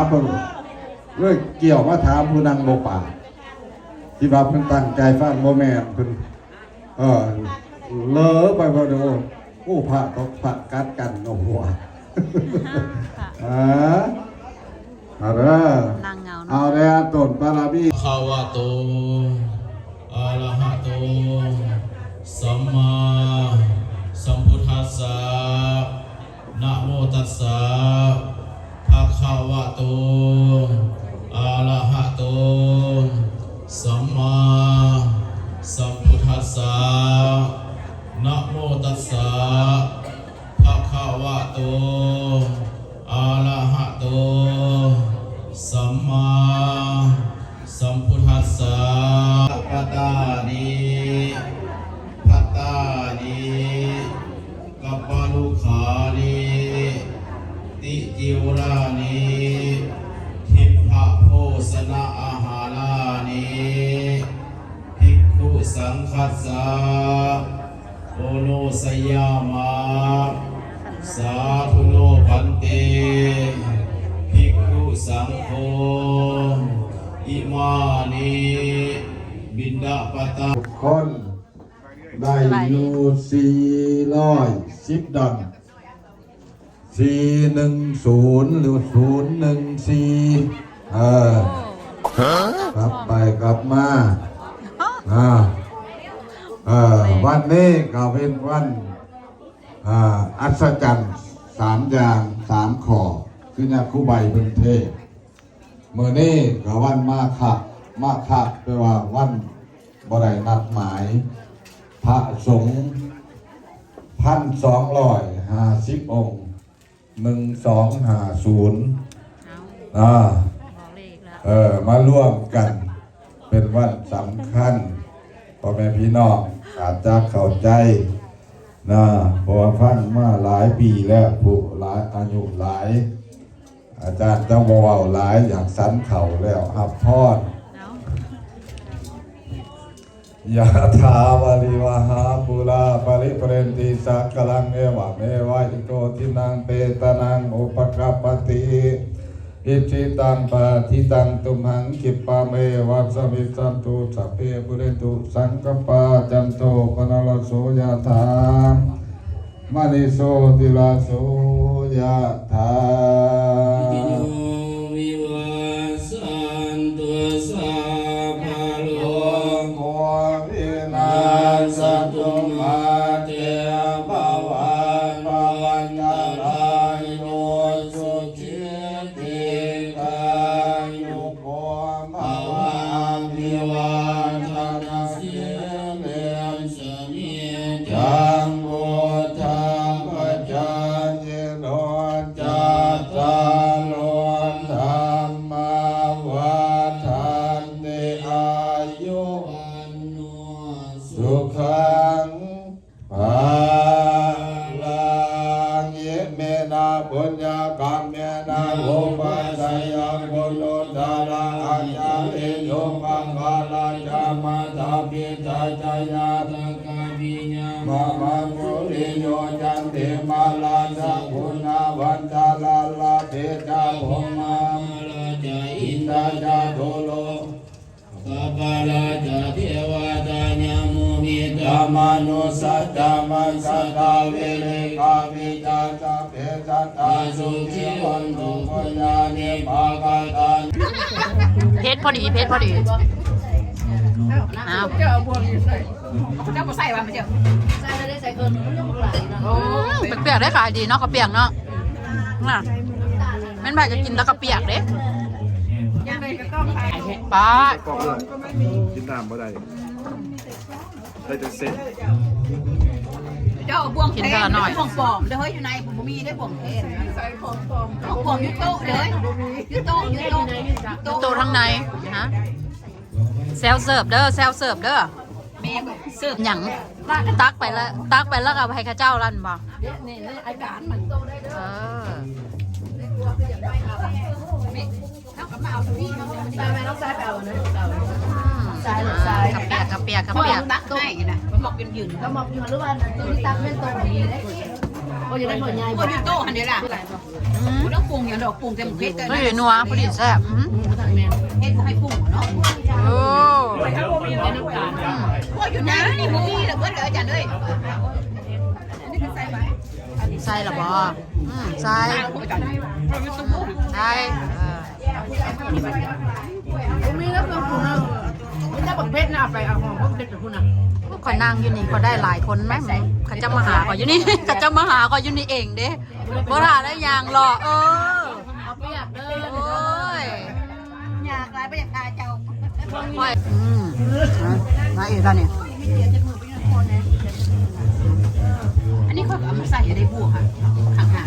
ເພິ່ນເລີຍກ່ຽວມາຖາມຜູ້ນັ່ງບໍ່ປາກ ທີ່ວ່າເພິ່ນຕັ້ງໃຈຟັງ ບໍ່ແມ່ນເພິ່ນ ເອີ ເລີໄປເພິ່ນ ໂອ້ ໂອ້ ພະຕົກພະກັດກັນເນາະ ຫົວ ອ່າ ເອົາເດີ ນັ່ງເຫງົາເນາະ ເອົາແດ່ ຕົ້ນບາລະມີ ພະຄະວະໂຕ ອະລະຫະໂຕ ສຳມາສຳພຸດທັດສະ ນະໂມຕັດສະ ພະຄະວະໂຕ ອະລະຫະໂຕ ສຳມາສຳພຸດທັດສະ ນະໂມຕັດສະ ພະຄະວະໂຕ ອະລະຫະໂຕ ສຳມາສຳພຸດທັດສະ ປະຕານິ ພັດຕານິ ກັບປະລຸຂານິ ຕິຈິວຣານິ ທິບພະໂພຊະນະອາຫາລານິ ພິກຂຸສັງຄັດສະ ໂອໂນຊະຍາມະ ສາທຸໂນພັນເຕ ພິກຂຸສັງໂຄ ອິມານິ ບິນດາປະຕາ ຄົນ ໄດ້ຢູ່ສີ່ຮ້ອຍສິບດອນ ສີ່ໜຶ່ງສູນ ຫຼື ສູນໜຶ່ງສີ່ ເອີ ໂອ້ ກັບໄປກັບມາ ອາ ເອີ ວັນນີ້ກໍເປັນວັນ ອາ ອັດສະຈັນສາມຢ່າງສາມຂໍ້ ຄືຍາຄູໃບເພິ່ນເທດ ມື້ນີ້ກໍວັນມາຄະ ມາຄະແປວ່າວັນບໍ່ໄດ້ນັດໝາຍ ພະສົງພັນສອງຮ້ອຍຫ້າສິບອົງ ໜຶ່ງສອງຫ້າສູນ ເອົາ ອາ ບອກເລກແລ້ວ ເອີ ມາລວມກັນເປັນວັນສຳຄັນ ພໍ່ແມ່ພີ່ນ້ອງອາດຈະເຂົ້າໃຈນະ ເພາະວ່າຟັງມາຫຼາຍປີແລ້ວ ຜູ້ຫຼາຍ ອາຍຸຫຼາຍ ອາຈານຈະບໍ່ເວົ້າຫຼາຍ ຢາກສັນເຂົ້າແລ້ວ ຮັບພອນ ເອົາ ຍະຖາວາລິວະຫາປູລາປະລິປູເຣນຕິສາຄະລັງ ເອວະເມວະ ອິໂຕທິນັງເປຕານັງ ອຸປະກັບປະຕິ ອິທິຕັງປະທິຕັງ ຕຸມຫັງ ຂິບປະເມວະ ສະມິດສັນຕຸ ສັບເພ ປູເຣນຕຸ ສັງກະປາ ຈັນໂທ ປະນະລະໂສ ຍະຖາ ມະນິໂຊຕິລະໂສ ຍະຖາ ໂຍ ວິວາສັນຕຸ ສັບພະໂລໂກ ວິນາສະຕຸ ມາເຕ ພະວັດ ພະວັນຕະລາໂຍ ສຸຂິ ທີຄາຍຸໂກ ພະວະ ອະພິວາທະນະສີລິສ ນິຈຈັງ ວຸດທາປະຈາຍິໂນ ຈັດຕາໂລ ທຳມາ ວັດທັນຕິ ອາຍຸ ວັນໂນ ສຸຂັງ ພະລັງ ອິເມນະ ປຸນຍະກຳເມນະ ອຸປະໄສຍະ ກຸໂນດຕະລະ ອັນຈະລິໂຍ ປະກາລະຈະ ມາຕາປິຕາຈະ ຍາຕະກະປິຍາ ມະມະ ປຸລິໂຍ ຈັນຕິມາລາ ຊະກຸນະວັນຕາລາລະເພຈາ ພົມມາມາລາຈະ ອິນທາຈະ ຕຸໂລ ກະປາລາຈະ ເທວະຕາຍາໂມ ມິດຕະມະນຸດສະຈາ ມັດສະຕາ ເວລິກາ ວິຈາ ສະເພ ສັດຕາ ສຸຂີ ໂຫນຕຸ ປຸນຍານິ ພາກະຕາ ເຜັດພໍດີ ເຜັດພໍດີ ອ້າວ ເຈົ້າເອົາບ່ວງຢູ່ໃສ? ເຈົ້າບໍ່ໃສ່ວ່າ ມາເຈົ້າ ໃສ່ແລ້ວໄດ້ໃສ່ເກີນ ມັນຍັງບໍ່ຫຼາຍເນາະ ໂອ້ ອືມ ປຽກໆ ໄດ້ຂາຍດີເນາະ ເຂົ້າປຽກເນາະ ນະ ແມ່ນໃຜກໍກິນແຕ່ເຂົ້າປຽກເດ້ ຍັງໄດ້ກໍຕ້ອງຂາຍ ປ້າ ກິນນ້ຳບໍ່ໄດ້ ໄດ້ແຕ່ເສັ້ນ ເຈົ້າເອົາບ່ວງແທ້ ກິນເທື່ອລະໜ້ອຍ ບ່ວງປອມເດີ ເຮີ້ຍ ຢູ່ໃນບໍ່ມີເດ້ ບ່ວງແທ້ ໃສ່ຂອງປອມ ຂອງປອມຢູ່ໂຕະເດີ ຢູ່ໂຕະ ຢູ່ໂຕະ ໂຕະທາງໃນ ຮະ ແຊວເສີບເດີ ແຊວເສີບເດີ ແມ່ກໍເສີບຫຍັງ ຕັກໄປລະ ຕັກໄປລະກໍເອົາໃຫ້ເຂົາເຈົ້າລະແມ່ນບໍ່? ນີ້ ນີ້ອາການມັນ ເອີ ແມ່ ເຮົາກໍມາເອົາຕົງນີ້ ໄປ ໄປ ນ້ອງຊາຍໄປເອົາອັນນັ້ນ ອືມ ຊາຍ ຊາຍ ກະປຽກ ກະປຽກ ກະປຽກ ໝອກຕັກໃຫ້ນະ ໝອກຢືນໆ ກະໝອກຢູ່ ຫຼືວ່າຕົງນີ້ຕັກແມ່ນຕົງນີ້ເດ້ ເອີ ບໍ່ຢູ່ໃນຖ້ວຍໃຫຍ່ ບໍ່ຢູ່ໂຕະຫັ້ນເດ້ລະ. ອືມ ບໍ່ຕ້ອງປຸງຫຍັງດອກ ປຸງແຕ່ໝາກເຜັດ ເອີ ນົວ ພໍດີແຊບ. ອືມ ເຮັດບໍ່ໃຫ້ປຸງເນາະ. ໂອ້ ບໍ່ຢູ່ນານີ້ ບໍ່ມີລະເບິດເລີຍອາຈານເອີຍ. ໃສ່ລະບໍ່? ອືມ ໃສ່ ໃສ່ ເອີ ບໍ່ມີແລ້ວເຄື່ອງປຸງນະ ມີແຕ່ບັກເຜັດນະ ເອົາໄປ ເອົາຫອມບັກເຜັດໄປພຸ້ນນະ. ຂ້ອຍນັ່ງຢູ່ນີ້ ຂ້ອຍໄດ້ຫຼາຍຄົນນະ ເຂົາເຈົ້າມາຫາຂ້ອຍຢູ່ນີ້ ເຂົາເຈົ້າມາຫາຂ້ອຍຢູ່ນີ້ເອງເດ້ ບໍ່ຖ້າໄດ້ຍ່າງເລາະ. ເອີ ເອົາປຽບເດີ ໂອ້ຍ ຍາກຫຼາຍ ບໍ່ຢາກຖ້າເຈົ້າ. ອືມ ມາອີກແລ້ວນີ້ ອັນນີ້ຂ້ອຍກໍເອົາມາໃສ່ໃຫ້ໄດ້ບວກຫັ້ນ ຂ້າງໜ້າ.